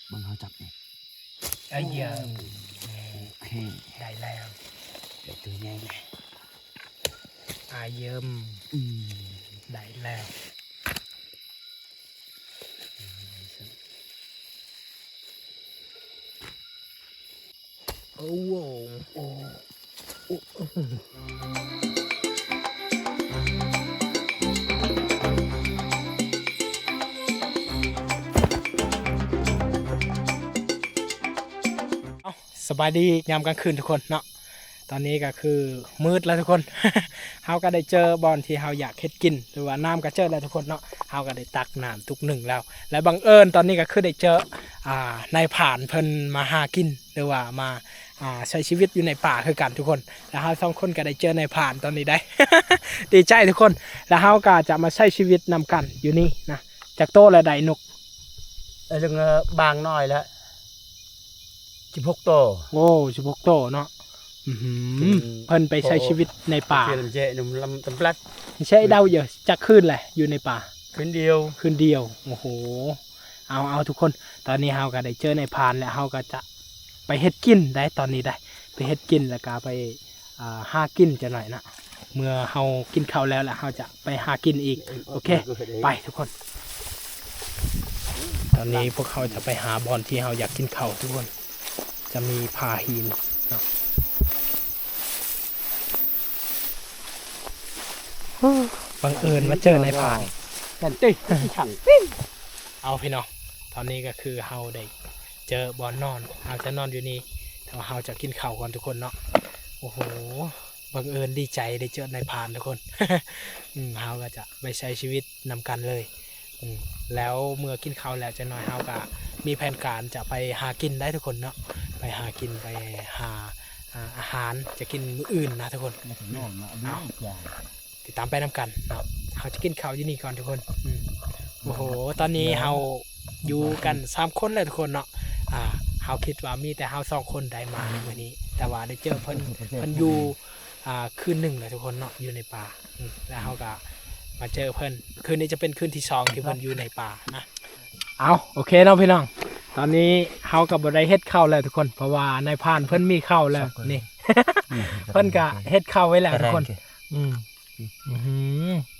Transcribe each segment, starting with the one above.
ເບິ່ງເຮົາຈັບເອງ. ອາເຢີມ ໂອເຄ ໄດ້ແລ້ວ ໄດ້ຕົວໃຫຍ່ແລ້ວ. ອາເຢີມ ອືມ ໄດ້ແລ້ວ. ໂອ້ ໂອ້ ໂອ້. ເອົ້າ ສະບາຍດີຍາມກາງຄືນທຸກຄົນເນາະ. ຕອນນີ້ກໍຄືມືດແລ້ວທຸກຄົນ. ເຮົາກໍໄດ້ເຈີບ່ອນທີ່ເຮົາຢາກເຮັດກິນ ຫຼືວ່ານ້ຳກໍເຈີແລ້ວທຸກຄົນເນາະ. ເຮົາກໍໄດ້ຕັກນ້ຳຕຸກໜຶ່ງແລ້ວ ແລະ ບັງເອີນຕອນນີ້ກໍຄືໄດ້ເຈີ ອ່າ ນາຍພານເພິ່ນມາຫາກິນ ຫຼືວ່າມາ ອ່າ ໃຊ້ຊີວິດຢູ່ໃນປ່າຄືກັນທຸກຄົນ. ແລ້ວເຮົາສອງຄົນກໍໄດ້ເຈີນາຍພານຕອນນີ້ໄດ໋ ດີໃຈທຸກຄົນ. ແລ້ວເຮົາກໍຈະມາໃຊ້ຊີວິດນຳກັນຢູ່ນີ້ນະ. ຈັກໂຕແລ້ວໄດ້ນົກ? ເອີ ເລື່ອງ ເອີ ບາງໜ້ອຍລະ ສິບຫົກໂຕ. ໂອ້ ສິບຫົກໂຕເນາະ. ອືຫື ເພິ່ນໄປໃຊ້ຊີວິດໃນປ່າ ເພິ່ນເຈະນຳລຳຕຳບລັດ ໃຊ້ເດົາເຢີ ຈັກຄືນແຫຼະຢູ່ໃນປ່າ? ຄືນດຽວ ຄືນດຽວ. ໂອ້ໂຫ ເອົາ ເອົາທຸກຄົນ ຕອນນີ້ເຮົາກໍໄດ້ເຈີນາຍພານແລ້ວ ເຮົາກໍຈະໄປເຮັດກິນໄດ໋ຕອນນີ້ໄດ໋ ໄປເຮັດກິນ ແລ້ວກໍໄປ ອ່າ ຫາກິນຈັກໜ້ອຍນະ. ເມື່ອເຮົາກິນເຂົ້າແລ້ວ ແລ້ວເຮົາຈະໄປຫາກິນອີກ. ໂອເຄ ໄປທຸກຄົນ. ຕອນນີ້ພວກເຮົາຈະໄປຫາບ່ອນທີ່ເຮົາຢາກກິນເຂົ້າທຸກຄົນ. ຈະມີຜາຫີນເນາະ. ບັງເອີນມາເຈີນາຍພານ. ເອົາ ພີ່ນ້ອງ ຕອນນີ້ກໍຄືເຮົາໄດ້ ເຈີບ່ອນນອນ ເຮົາຈະນອນຢູ່ນີ້ ແຕ່ວ່າເຮົາຈະກິນເຂົ້າກ່ອນທຸກຄົນເນາະ. ໂອ້ໂຫ ບັງເອີນດີໃຈໄດ້ເຈີນາຍພານທຸກຄົນ. ອືມ ເຮົາກໍຈະໄປໃຊ້ຊີວິດນຳກັນເລີຍ. ອືມ ແລ້ວເມື່ອກິນເຂົ້າແລ້ວ ຈັກໜ້ອຍເຮົາກໍມີແຜນການຈະໄປຫາກິນໄດ໋ທຸກຄົນເນາະ ໄປຫາກິນ ໄປຫາ ອ່າ ອາຫານຈະກິນມື້ອື່ນນະທຸກຄົນ. ອືມ ຕິດຕາມໄປນຳກັນເນາະ ເຮົາຈະກິນເຂົ້າຢູ່ນີ້ກ່ອນທຸກຄົນ. ອືມ ໂອ້ໂຫ ຕອນນີ້ເຮົາຢູ່ກັນສາມຄົນແລ້ວທຸກຄົນເນາະ. ອ່າ ເຮົາຄິດວ່າມີແຕ່ເຮົາສອງຄົນໄດ້ມາມື້ນີ້ ແຕ່ວ່າໄດ້ເຈີເພິ່ນ ເພິ່ນຢູ່ ອ່າ ຄືນໜຶ່ງແລ້ວທຸກຄົນເນາະ ຢູ່ໃນປ່າ. ອືມ ແລ້ວເຮົາກໍມາເຈີເພິ່ນ ຄືນນີ້ຈະເປັນຄືນທີສອງທີ່ເພິ່ນຢູ່ໃນປ່ານະ. ເອົາ ໂອເຄເນາະພີ່ນ້ອງ ຕອນນີ້ເຮົາກໍບໍ່ໄດ້ເຮັດເຂົ້າແລ້ວທຸກຄົນ ເພາະວ່ານາຍພານເພິ່ນມີເຂົ້າແລ້ວນີ້ ເພິ່ນກໍເຮັດເຂົ້າໄວ້ແລ້ວທຸກຄົນ. ອືມ ອືຫື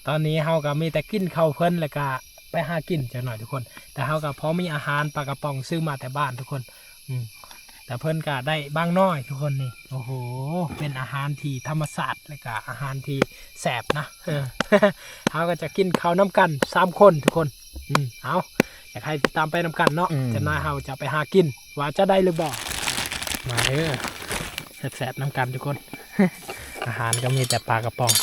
ຕອນນີ້ເຮົາກໍມີແຕ່ກິນເຂົ້າເພິ່ນ ແລ້ວກໍໄປຫາກິນຈັກໜ້ອຍທຸກຄົນ. ແຕ່ເຮົາກໍພໍມີອາຫານປາກະປ໋ອງຊື້ມາແຕ່ບ້ານທຸກຄົນ. ອືມ ແຕ່ເພິ່ນກໍໄດ້ບາງໜ້ອຍທຸກຄົນນີ້. ໂອ້ໂຫ ເປັນອາຫານທີ່ທຳມະຊາດ ແລ້ວກໍອາຫານທີ່ແຊບນະ. ເອີ ເຮົາກໍຈະກິນເຂົ້ານຳກັນສາມຄົນທຸກຄົນ. ອືມ ເອົາ ຢາກໃຫ້ຕິດຕາມໄປນຳກັນເນາະ. ອືມ ຈັກໜ້ອຍເຮົາຈະໄປຫາກິນວ່າຈະໄດ້ຫຼືບໍ່. ມາເດີ ແຊບໆນຳກັນທຸກຄົນ. ອາຫານກໍມີແຕ່ປາກະປ໋ອງ.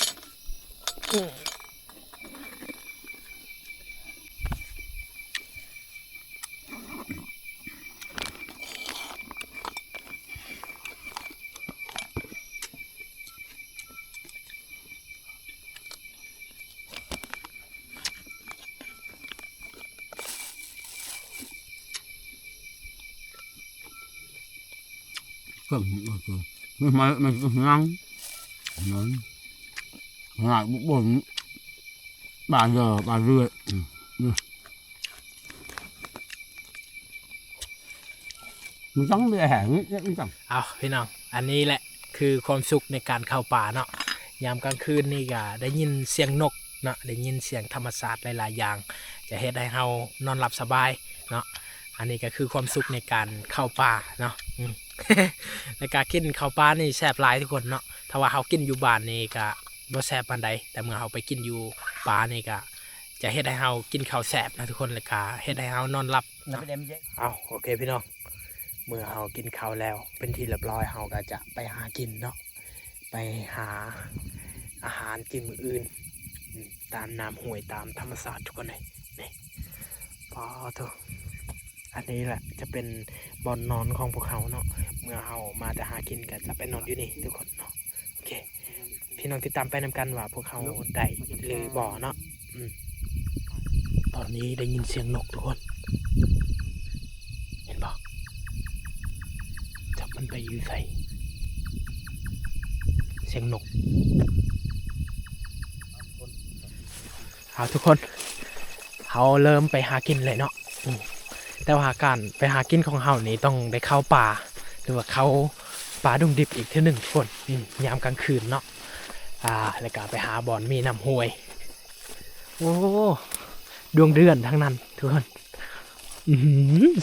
ເພິ່ນ ເພິ່ນ ມັນ ມັນ ມັນ ຫາຍບໍ່ ບໍ່ ປາເດີ ປາເລືອດ ອືມ ມັນຕ້ອງເລືອດແຫ້ງ ມັນຕ້ອງ ເອົາ ພີ່ນ້ອງ ອັນນີ້ແຫຼະຄືຄວາມສຸກໃນການເຂົ້າປ່າເນາະ. ຍາມກາງຄືນນີ້ກະໄດ້ຍິນສຽງນົກເນາະ ໄດ້ຍິນສຽງທຳມະຊາດຫຼາຍໆຢ່າງ ຈະເຮັດໃຫ້ເຮົານອນຫຼັບສະບາຍເນາະ. ອັນນີ້ກະຄືຄວາມສຸກໃນການເຂົ້າປ່າເນາະ. ອືມ ແລ້ວກະກິນເຂົ້າປ່ານີ້ແຊບຫຼາຍທຸກຄົນເນາະ. ຖ້າວ່າເຮົາກິນຢູ່ບ້ານນີ້ກະບໍ່ແຊບປານໃດ ແຕ່ເມື່ອເຮົາໄປກິນຢູ່ປ່ານີ້ກະຈະເຮັດໃຫ້ເຮົາກິນເຂົ້າແຊບນະທຸກຄົນ ແລ້ວກະເຮັດໃຫ້ເຮົານອນຫຼັບເນາະ. ເອົາ ໂອເຄພີ່ນ້ອງ ເມື່ອເຮົາກິນເຂົ້າແລ້ວເປັນທີ່ລຽບຮ້ອຍ ເຮົາກະຈະໄປຫາກິນເນາະ ໄປຫາອາຫານກິນມື້ອື່ນ ອືມ ຕາມນ້ຳຫ້ວຍ ຕາມທຳມະຊາດທຸກຄົນເອີຍ. ນີ້ ປາໂທ້ ອັນນີ້ແຫຼະຈະເປັນບ່ອນນອນຂອງພວກເຮົາເນາະ. ເມື່ອເຮົາມາແຕ່ຫາກິນກໍຈະໄປນອນຢູ່ນີ້ທຸກຄົນເນາະ. ໂອເຄ ພີ່ນ້ອງຕິດຕາມໄປນຳກັນວ່າພວກເຮົາໄດ້ຫຼືບໍ່ເນາະ. ອືມ ຕອນນີ້ໄດ້ຍິນສຽງນົກທຸກຄົນ ເຫັນບໍ່? ຈັກມັນໄປຢູ່ໃສ? ສຽງນົກ. ເອົາທຸກຄົນ ເຮົາເລີ່ມໄປຫາກິນເລີຍເນາະ. ອືມ ແຕ່ວ່າການໄປຫາກິນຂອງເຮົານີ້ຕ້ອງໄດ້ເຂົ້າປ່າ ຫຼືວ່າເຂົ້າປ່າດົງດິບອີກເທື່ອໜຶ່ງທຸກຄົນ ອາ ຍາມກາງຄືນເນາະ ອາ ແລ້ວກະໄປຫາບ່ອນມີນ້ຳຫ້ວຍ. ໂອ້ ດວງເດືອນທັງນັ້ນທຸກຄົນ ອື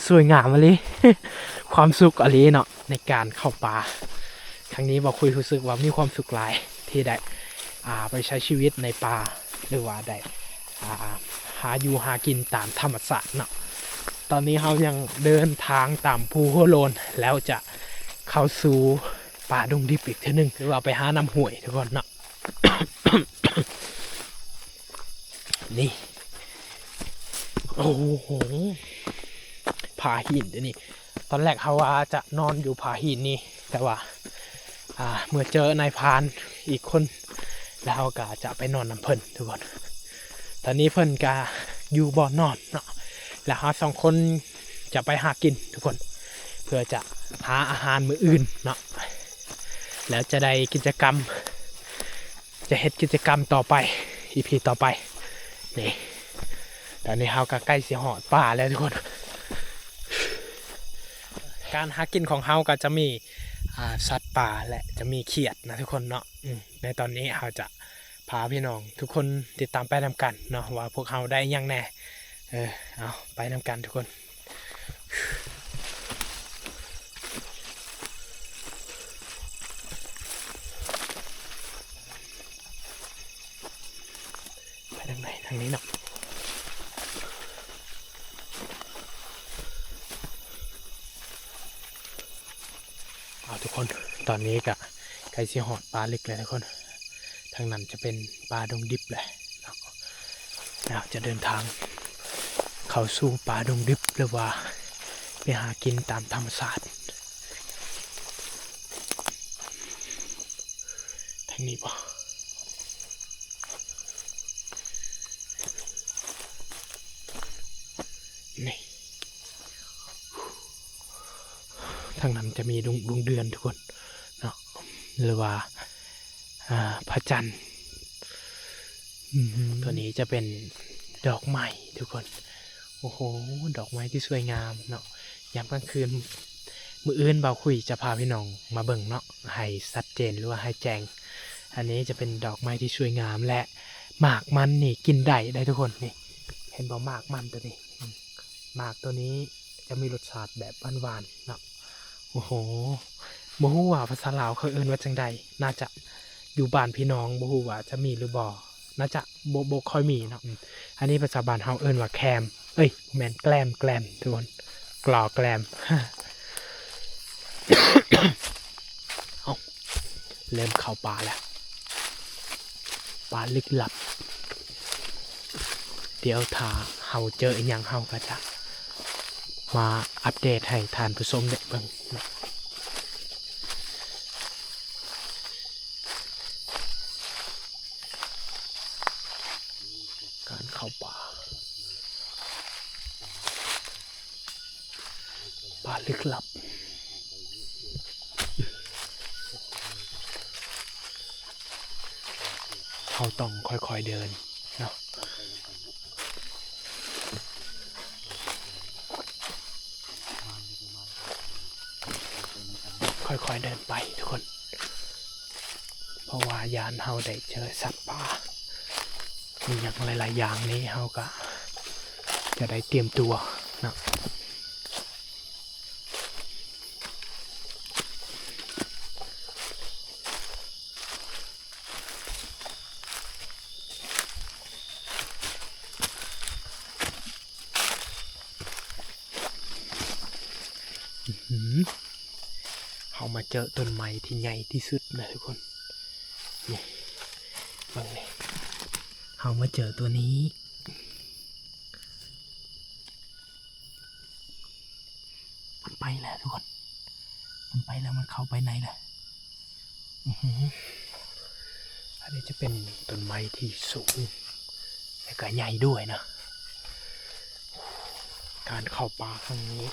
ສວຍງາມອີ່ຫຼີ ຄວາມສຸກອີ່ຫຼີເນາະ ໃນການເຂົ້າປ່າ. ຄັ້ງນີ້ບ່າວຄຸຍຮູ້ສຶກວ່າມີຄວາມສຸກຫຼາຍ ທີ່ໄດ້ ອາ ໄປໃຊ້ຊີວິດໃນປ່າ ຫຼືວ່າໄດ້ ອາ ຫາຢູ່ຫາກິນຕາມທຳມະຊາດເນາະ. ຕອນນີ້ເຮົາຍັງເດີນທາງຕາມພູຫົວໂລ້ນ ແລ້ວຈະເຂົ້າສູ່ປ່າດົງດິບອີກເທື່ອໜຶ່ງ ຫຼືວ່າໄປຫານ້ຳຫ້ວຍທຸກຄົນເນາະ. ນີ້ ໂອ້ໂຫ ຜາຫີນຕົວນີ້ ຕອນແລກເຮົາວ່າຈະນອນຢູ່ຜາຫີນນີ້ ແຕ່ວ່າ ອາ ເມື່ອເຈີນາຍພານອີກຄົນ ແລ້ວເຮົາກະຈະໄປນອນນຳເພິ່ນທຸກຄົນ. ຕອນນີ້ເພິ່ນກະຢູ່ບ່ອນນອນເນາະ ແລ້ວເຮົາສອງຄົນຈະໄປຫາກິນທຸກຄົນ ເພື່ອຈະຫາອາຫານມື້ອື່ນເນາະ ແລ້ວຈະໄດ້ກິດຈະກຳ ຈະເຮັດກິດຈະກຳຕໍ່ໄປ ອີພີຕໍ່ໄປ. ນີ້ ຕອນນີ້ເຮົາກໍໃກ້ຊິຮອດປ່າແລ້ວທຸກຄົນ. ການຫາກິນຂອງເຮົາກໍຈະມີ ອາ ສັດປ່າ ແລະ ຈະມີຂຽດນະທຸກຄົນເນາະ. ອືມ ໃນຕອນນີ້ເຮົາຈະພາພີ່ນ້ອງທຸກຄົນຕິດຕາມໄປນຳກັນເນາະ ວ່າພວກເຮົາໄດ້ຫຍັງແດ່. ເອີ ເອົາ ໄປນຳກັນທຸກຄົນ. ໄປທາງໃດ? ທາງນີ້ເນາະ. ເອົາທຸກຄົນ ຕອນນີ້ກະໃກ້ຊິຮອດປ່າເລິກແລ້ວທຸກຄົນ. ທາງນັ້ນຈະເປັນປ່າດົງດິບແຫຼະເນາະ. ເຮົາຈະເດີນທາງເຂົ້າສູ່ປ່າດົງດິບ ຫຼືວ່າໄປຫາກິນຕາມທຳມະຊາດ. ທາງນີ້ບໍ່? ນີ້ ທາງນັ້ນຈະມີດວງ ດວງເດືອນທຸກຄົນເນາະ ຫຼືວ່າ ອາ ພະຈັນ. ອືມ ຕົວນີ້ຈະເປັນດອກໄມ້ທຸກຄົນ. ໂອ້ໂຫ ດອກໄມ້ທີ່ສວຍງາມເນາະ ຍາມກາງຄືນ. ມື້ອື່ນບ່າວຄຸຍຈະພາພີ່ນ້ອງມາເບິ່ງເນາະ ໃຫ້ຊັດເຈນ ຫຼືວ່າໃຫ້ແຈ້ງ. ອັນນີ້ຈະເປັນດອກໄມ້ທີ່ສວຍງາມ ແລະ ໝາກມັນນີ້ກິນໄດ້ເດ້ທຸກຄົນ. ນີ້ ເຫັນບໍ່ ໝາກມັນຕົວນີ້? ອືມ ໝາກຕົວນີ້ຈະມີລົດຊາດແບບຫວານໆເນາະ. ໂອ້ໂຫ ບໍ່ຮູ້ວ່າພາສາລາວເຂົາເອີ້ນວ່າຈັ່ງໃດ? ໜ້າຈະ ຢູ່ບ້ານພີ່ນ້ອງ ບໍ່ຮູ້ວ່າຈະມີຫຼືບໍ່? ໜ້າຈະບໍ່ ບໍ່ຄ່ອຍມີເນາະ. ອືມ ອັນນີ້ພາສາບ້ານເຮົາເອີ້ນວ່າແຄມ ເອີຍ ບໍ່ແມ່ນ ແກລມ ແກລມທຸກຄົນ ກລໍແກລມ. ເອົ້າ ເລີ່ມເຂົ້າປ່າແລ້ວ ປ່າລຶກລັບ. ດຽວຖ້າເຮົາເຈີອີ່ຫຍັງ ເຮົາກໍຈະມາອັບເດດໃຫ້ທ່ານຜູ້ຊົມໄດ້ເບິ່ງເນາະ. ການເຂົ້າປ່າ ປ່າລຶກລັບ ເຮົາຕ້ອງຄ່ອຍໆເດີນເນາະ. ຄ່ອຍໆເດີນໄປທຸກຄົນ ເພາະວ່າຢ້ານເຮົາໄດ້ເຈີສັດປ່າ ມີຫຍັງຫຼາຍໆຢ່າງນີ້ ເຮົາກະຈະໄດ້ຕຽມຕົວເນາະ. ອື ເຮົາມາເຈີຕົ້ນໄມ້ທີ່ໃຫຍ່ທີ່ສຸດນະທຸກຄົນ. ນີ້ ເບິ່ງນີ້ ເຮົາມາເຈີຕົວນີ້. ມັນໄປແລ້ວທຸກຄົນ ມັນໄປແລ້ວ ມັນເຂົ້າໄປໃນແລ້ວ. ອື ອັນນີ້ຈະເປັນຕົ້ນໄມ້ທີ່ສູງ ແລະກະໃຫຍ່ດ້ວຍນະ. ການເຂົ້າປ່າຄັ້ງນີ້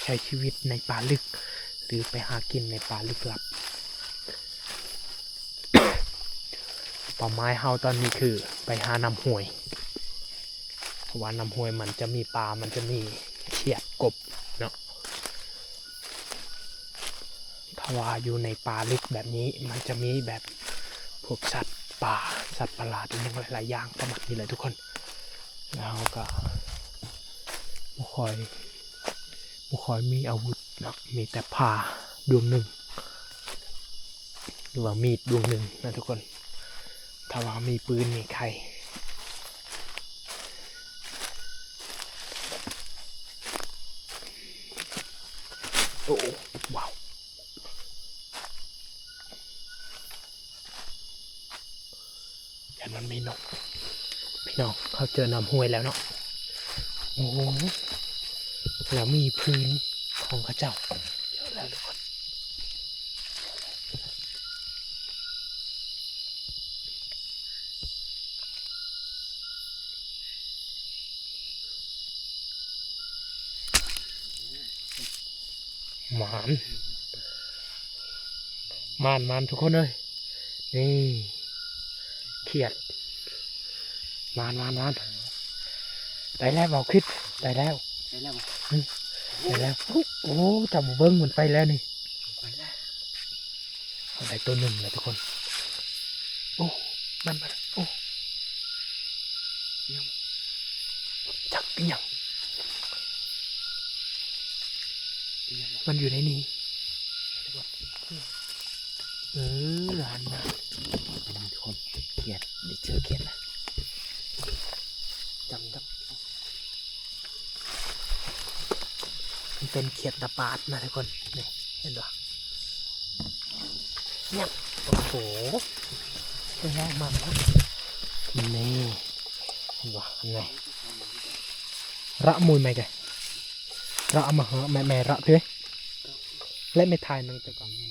ໃຊ້ຊີວິດໃນປ່າລຶກ ຫຼືໄປຫາກິນໃນປ່າລຶກລັບ. ເປົ້າໝາຍເຮົາຕອນນີ້ຄືໄປຫານ້ຳຫ້ວຍ ເພາະວ່ານ້ຳຫ້ວຍມັນຈະມີປາ ມັນຈະມີຂ ຂຽດ ກົບເນາະ. ຖ້າວ່າຢູ່ໃນປ່າລຶກແບບນີ້ ມັນຈະມີແບບພວກສັດປ່າ ສັດປະຫຼາດອີ່ຫຍັງຫຼາຍໆຢ່າງປະມານນີ້ແຫຼະທຸກຄົນ. ແລ້ວເຮົາກໍບໍ່ຄ່ອຍ ບໍ່ຄ່ອຍມີອາວຸດເນາະ ມີແຕ່ພ້າດວງໜຶ່ງ ຫຼືວ່າມີດດວງໜຶ່ງນະທຸກຄົນ. ຖ້າວ່າມີປືນນີ້ໄຄ. ໂອ້ ວ້າວ ຢ້ານມັນມີນົກ. ພີ່ນ້ອງ ເຮົາເຈີນ້ຳຫ້ວຍແລ້ວເນາະ. ໂອ້ ແລ້ວມີພື້ນຂອງເຂົາເຈົ້າ. ໝານ ໝານ ໝານ ທຸກຄົນເອີຍ. ນີ້ ຂຽດ ໝານ ໝານ ໝານ. ໄດ້ແລ້ວ ເບົາຄິດ ໄດ້ແລ້ວ ໄດ້ແລ້ວ ອືມ ໄດ້ແລ້ວ. ໂອ້ ເຈົ້າບໍ່ເບິ່ງ ມັນໄປແລ້ວນີ້ ໄປແລ້ວ. ເຮົາໄດ້ໂຕໜຶ່ງແລ້ວທຸກຄົນ. ໂອ້ ມັນ ມັນ ໂອ້ ອີຫຍັງ ຈັກອີຫຍັງ ອີຫຍັງ ມັນຢູ່ໃນນີ້. ເອີ ຫຼານນະ ທຸກຄົນ ຂຽດ ໄດ້ເຈີຂຽດລະ ຈຳ ຈຳ. ມັນເປັນຂຽດຕາປາດນະທຸກຄົນ ນີ້ ເຫັນບໍ່ ນີ້. ໂອ້ໂຫ ຕົວໃຫຍ່ມາກນະ ນີ້ ເຫັນບໍ່ ນີ້ ຣະມຸຍໄມກະ ຣະມະຫະ ແມ່ ແມ່ຣະເພ ແລະ ແມ່ທາຍໜຶ່ງຕະກອນ. ນີ້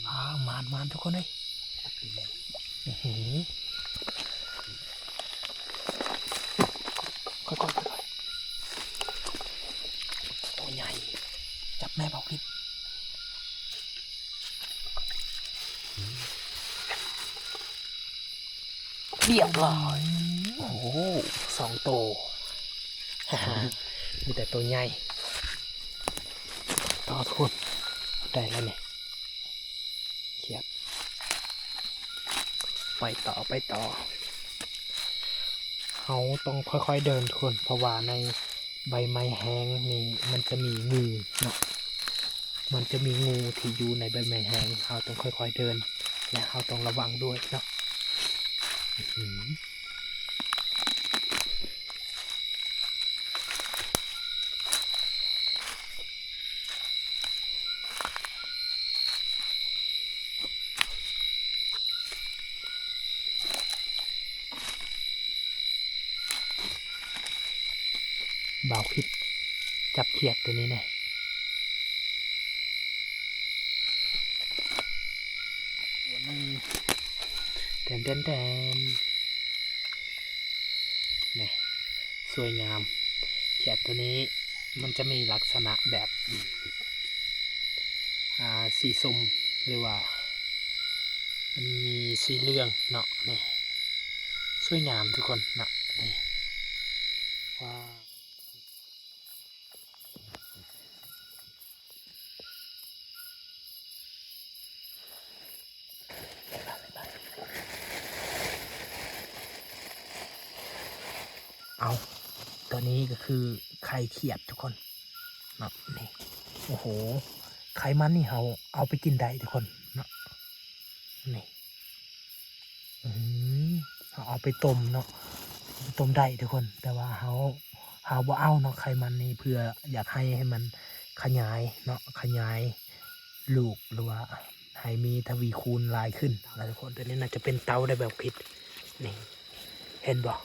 ອ້າວ ມານໆ ທຸກຄົນເອີຍ. ອື ຄ່ອຍໆ ຄ່ອຍໆ ໂຕໃຫຍ່ ຈັບແມ່ເບົາພິດ. ຮຽບຮ້ອຍ ໂອ້ໂຫ ສອງໂຕ ມີແຕ່ໂຕໃຫຍ່. ຕໍ່ທຸກຄົນ ໄດ້ແລ້ວນີ້ ຂຽດ ໄປຕໍ່ ໄປຕໍ່. ເຮົາຕ້ອງຄ່ອຍໆເດີນທຸກຄົນ ເພາະວ່າໃນໃບໄມ້ແຫ້ງນີ້ມັນຈະມີງູເນາະ. ມັນຈະມີງູທີ່ຢູ່ໃນໃບໄມ້ແຫ້ງ ເຮົາຕ້ອງຄ່ອຍໆເດີນ ແລະ ເຮົາຕ້ອງລະວັງດ້ວຍເນາະ. ອື ບ່າວຄິດ ຈັບຂຽດໂຕນີ້ແດ່. ຕົວໜຶ່ງ ແຕ່ນໆໆ ນີ້ ສວຍງາມ. ຂຽດໂຕນີ້ມັນຈະມີລັກສະນະແບບ ອ່າ ສີສົ້ມ ຫຼືວ່າມັນມີສີເຫຼືອງເນາະ. ນີ້ ສວຍງາມທຸກຄົນເນາະ ນີ້ ວ້າວ. ເອົາ ຕົວນີ້ກໍຄືໄຂ່ຂຽດທຸກຄົນເນາະ. ນີ້ ໂອ້ໂຫ ໄຂ່ມັນນີ້ເຮົາເອົາໄປກິນໄດ້ທຸກຄົນເນາະ. ນີ້ ອື ເຮົາເອົາໄປຕົ້ມເນາະ ເອົາໄປຕົ້ມໄດ້ທຸກຄົນ ແຕ່ວ່າເຮົາ ເຮົາບໍ່ເອົາເນາະ ໄຂ່ມັນນີ້ ເພື່ອຢາກໃຫ້ ໃຫ້ມັນຂະຫຍາຍເນາະ ຂະຫຍາຍລູກ ຫຼືວ່າໃຫ້ມີທະວີຄູນຫຼາຍຂຶ້ນນະທຸກຄົນ. ຕົວນີ້ໜ້າຈະເປັນເຕົ່າໄດ້ ບ່າວຄິດ ນີ້ ເຫັນບໍ່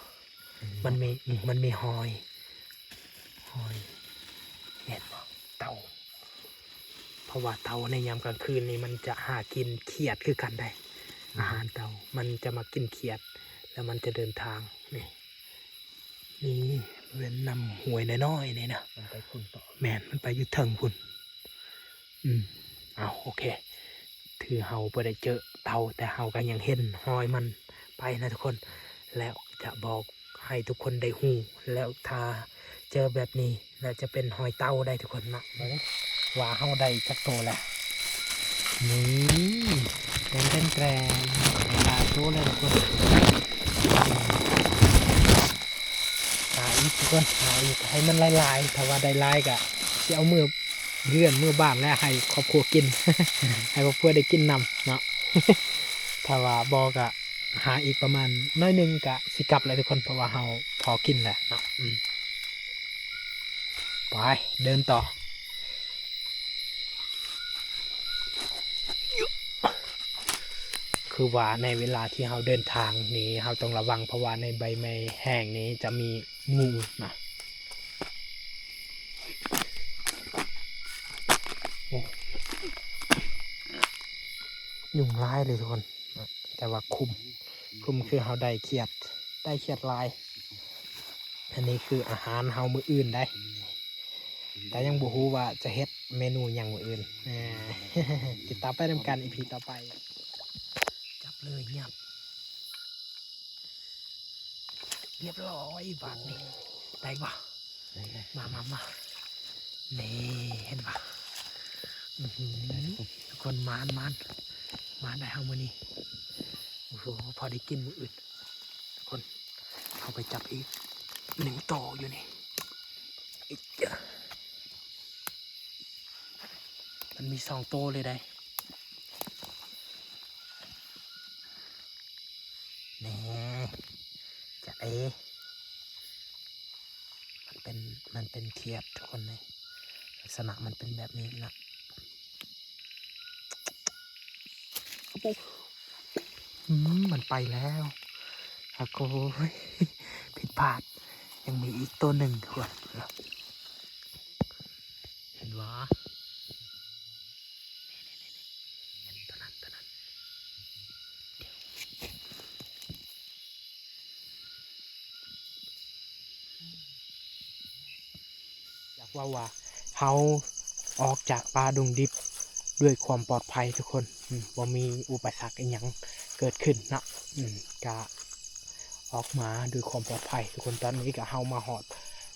ມັນມີ ມັນມີຮອຍ ຮອຍ ເຫັນບໍ່ ເຕົ່າ. ເພາະວ່າເຕົ່າໃນຍາມກາງຄືນນີ້ມັນຈະຫາກິນຂຽດຄືກັນໄດ໋. ອືມ ອາຫານເຕົ່າ ມັນຈະມາກິນຂຽດ ແລ້ວມັນຈະເດີນທາງ. ນີ້ ນີ້ເປັນນ້ຳຫ້ວຍນ້ອຍໆນີ້ນະ ມັນໄປພຸ້ນຕໍ່. ແມ່ນ ມັນໄປຢູ່ເທິງພຸ້ນ. ອືມ ເອົາ ໂອເຄ ທີ່ເຮົາບໍ່ໄດ້ເຈີເຕົາ ແຕ່ເຮົາກໍຍັງເຫັນຮອຍມັນໄປນະທຸກຄົນ. ແລ້ວຈະບອກໃຫ້ທຸກຄົນໄດ້ຮູ້ ແລ້ວຖ້າເຈີແບບນີ້ ແລ້ວຈະເປັນຮອຍເຕົາໄດ໋ທຸກຄົນເນາະ. ເບິ່ງວ່າເຮົາໄດ້ຈັກໂຕແລ້ວ. ນີ້ ແກນໆໆ ຫຼາຍໂຕແລ້ວທຸກຄົນ. ຫາອີກທຸກຄົນ ຫາອີກໃຫ້ມັນຫຼາຍໆ. ຖ້າວ່າໄດ້ຫຼາຍກະຊິເອົາເມືອເຮືອນເມືອບ້ານ ແລະໃຫ້ຄອບຄົວກິນ ໃຫ້ຄອບຄົວໄດ້ກິນນຳເນາະ. ຖ້າວ່າບໍ່ກະຫາອີກປະມານໜ້ອຍໜຶ່ງກະຊິກັບແລ້ວທຸກຄົນ ເພາະວ່າເຮົາພໍກິນແລ້ວເນາະ. ອືມ ໄປເດີນຕໍ່. ຄືວ່າໃນເວລາທີ່ເຮົາເດີນທາງນີ້ ເຮົາຕ້ອງລະວັງ ເພາະວ່າໃນໃບໄມ້ແຫ້ງນີ້ຈະມີງູນະ. ໂອ້ ຍຸງຫຼາຍເລີຍທຸກຄົນ. ແຕ່ວ່າຄຸ້ມ ຄຸ້ມຄືເຮົາໄດ້ຂຽດ ໄດ້ຂຽດຫຼາຍ. ອັນນີ້ຄືອາຫານເຮົາມື້ອື່ນໄດ໋ ແຕ່ຍັງບໍ່ຮູ້ວ່າຈະເຮັດເມນູຫຍັງມື້ອື່ນ. ຕິດຕາມໄປນຳກັນ ອີພີ ຕໍ່ໄປ. ຈັບເລີຍ ຫຍັບ. ຮຽບຮ້ອຍບາດນີ້ ໄດ້ບໍ່? ໄດ້ ໄດ້ ມາ ມາ ມາ ນີ້ ເຫັນບໍ່? ອືຫື ໄດ້ທຸກຄົນ ທຸກຄົນ ມານ ມານ ມານໄດ້ເຮົາມື້ນີ້. ໂອ້ໂຫ ພໍໄດ້ກິນມື້ອື່ນ. ຄົນ ເຮົາໄປຈັບອີກໜຶ່ງໂຕຢູ່ນີ້. ມັນມີສອງໂຕເລີຍໄດ໋. ນີ້ ຈະເອ ມັນເປັນ ມັນເປັນຂຽດທຸກຄົນເລີຍ. ລັກສະນະມັນເປັນແບບນີ້ນະ. ອືມ ມັນໄປແລ້ວ. ອາໂກຍ ຜິດພາດ. ຍັງມີອີກໂຕໜຶ່ງທຸກຄົນ. ເຫັນບໍ່? ເຫັນຕົວນັ້ນ ຕົວນັ້ນ. ຢາກເວົ້າວ່າເຮົາອອກຈາກປ່າດົງດິບດ້ວຍຄວາມປອດໄພທຸກຄົນ. ອືມ ບໍ່ມີອຸປະສັກອີ່ຫຍັງເກີດຂຶ້ນເນາະ. ອືມ ກະອອກມາດ້ວຍຄວາມປອດໄພທຸກຄົນ. ຕອນນີ້ກະເຮົາມາຮອດ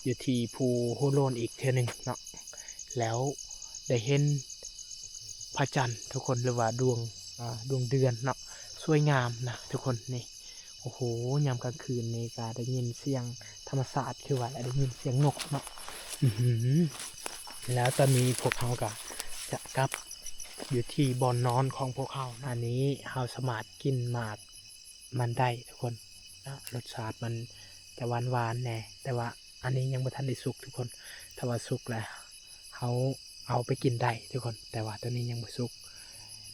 ຢູ່ທີ່ພູໂຮໂລນອີກເທື່ອໜຶ່ງເນາະ. ແລ້ວໄດ້ເຫັນພະຈັນທຸກຄົນ ຫຼືວ່າດວງ ອາ ດວງເດືອນເນາະ ສວຍງາມນະທຸກຄົນ. ນີ້ ໂອ້ໂຫ ຍາມກາງຄືນນີ້ກະໄດ້ຍິນສຽງທຳມະຊາດ ຄືວ່າໄດ້ຍິນສຽງນົກເນາະ. ອືຫື ແລ້ວຕອນນີ້ພວກເຮົາກະຈະກັບຢູ່ທີ່ບ່ອນນອນຂອງພວກເຮົາ. ອັນນີ້ເຮົາສາມາດກິນໝາກ ມັນໄດ້ທຸກຄົນເນາະ. ລົດຊາດມັນຈະຫວານໆແດ່ ແຕ່ວ່າອັນນີ້ຍັງບໍ່ທັນໄດ້ສຸກທຸກຄົນ. ຖ້າວ່າສຸກແລ້ວເຮົາເອົາໄປກິນໄດ້ທຸກຄົນ ແຕ່ວ່າຕອນນີ້ຍັງບໍ່ສຸກ.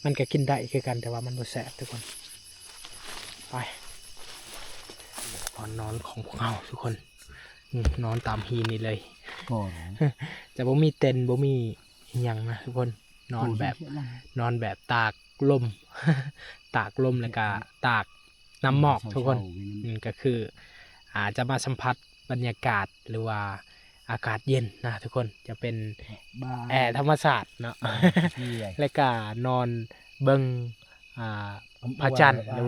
ມັນກະກິນໄດ້ຄືກັນ ແຕ່ວ່າມັນບໍ່ແຊບທຸກຄົນ. ໄປ ບ່ອນນອນຂອງພວກເຮົາທຸກຄົນ. ອືມ ນອນຕາມຫີນນີ້ເລີຍ. ຈະບໍ່ມີເຕັນ ບໍ່ມີອີ່ຫຍັງນະທຸກຄົນ. ນອນແບບ ໂອ້ຍ ນອນແບບຕາກລົມ ຕາກລົມ ແລ້ວກະຕາກນ້ຳໝອກທຸກຄົນ. ອືມ ກໍຄື ອາ ຈະມາສຳຜັດບັນຍາກາດ ຫຼືວ່າອາກາດເຢັນນະທຸກຄົນ. ຈະເປັນແອທຳມະຊາດເນາະ ແລ້ວກະນອນເບິ່ງ ອາ ພະຈັນ ຫຼື